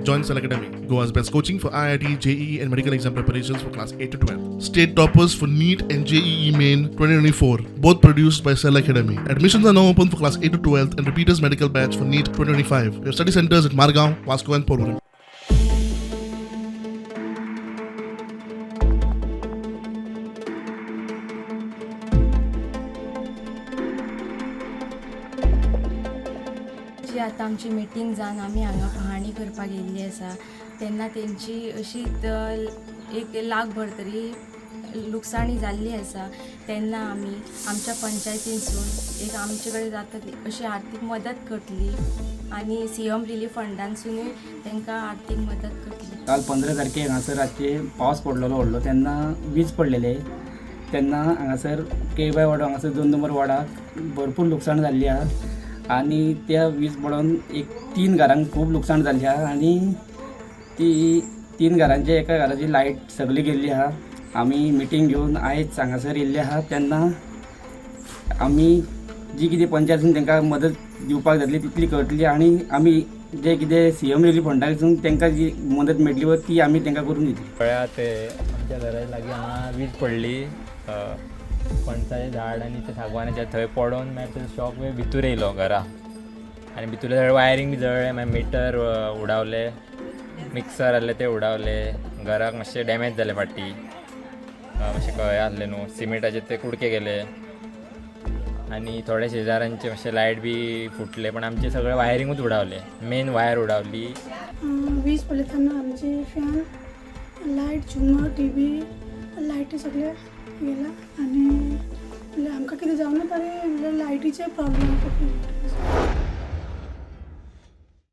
Join Cell Academy, Goa's best coaching for IIT, JEE, and medical exam preparations for class 8 to 12. State toppers for NEET and JEE Main 2024, both produced by Cell Academy. Admissions are now open for class 8 to 12 and repeaters medical batch for NEET 2025. We have study centers at Margao, Vasco, and Porvorim. जी आतां आमची meeting जावन आमी हांगा पहाणी करपाक येयल्ली आसा तेन्ना तेंची अशी एक लाखभर तरी लुकसाणी जाल्ली आसा तेन्ना आमी आमच्या पंचायतीनसून एक आमचे कडेन जाता ती अशी आर्थीक मदत करतली आनी सी एम रिलीफ फंडांसुनूय तांकां आर्थीक मदत करतली. काल 15 तारखेक हांगासर रातचे पावस पडलेलो व्हडलो तेन्ना वीज पडलेले तेन्ना हांगासर केळबाय वाडो हांगासर 2 नंबर वार्डाक भरपूर लुकसाण जाल्ली आहा आनी त्या वीज पडोन एक 3 घरांक खूब लुकसाण जाल्ली आहा आनी ती 3 घरांचे एका घराची लायट सगळी गेल्ली आहा. आमी मिटींग घेवन आयज हांगासर येयल्ले आहा तेन्ना आमी जी कितें पंचायतीन तांकां मदत दिवपाक जातली तितली करतली आनी आमी जे कितें सी एम रिलीफ फंडासून तांकां जी मदत मेळटली पळय ती आमी तांकां करून दितली. पळया ते आमच्या घरा लागीं हांगा वीज पडली, पणसाचें झाड आनी ते सागवानाचें थंय पडोन मागीर ते शॉक वेव भितूर येयलो घरा आनी भितूर सगळें वायरींग बी जळ्ळें, मागीर मिटर उडावले, मिक्सर आहले ते उडावले, घराक मातशें डॅमेज जालें फाटीं, मातशें हें आहलें न्हू सिमेंटाचे ते कुडके गेले आनी थोडे शेजाऱ्यांचे मातशे लायट बी फुटले, पण आमचे सगळे वायरिंगूच उडावले, मेन वायर उडावली. वीज पडली तेन्ना आमची फॅन, लायट, झुमर, टी व्ही, लायटी सगळे गेला आनी म्हणल्यार आमकां कितें जावना तरी म्हणल्यार लायटीचे प्रॉब्लेम खूब.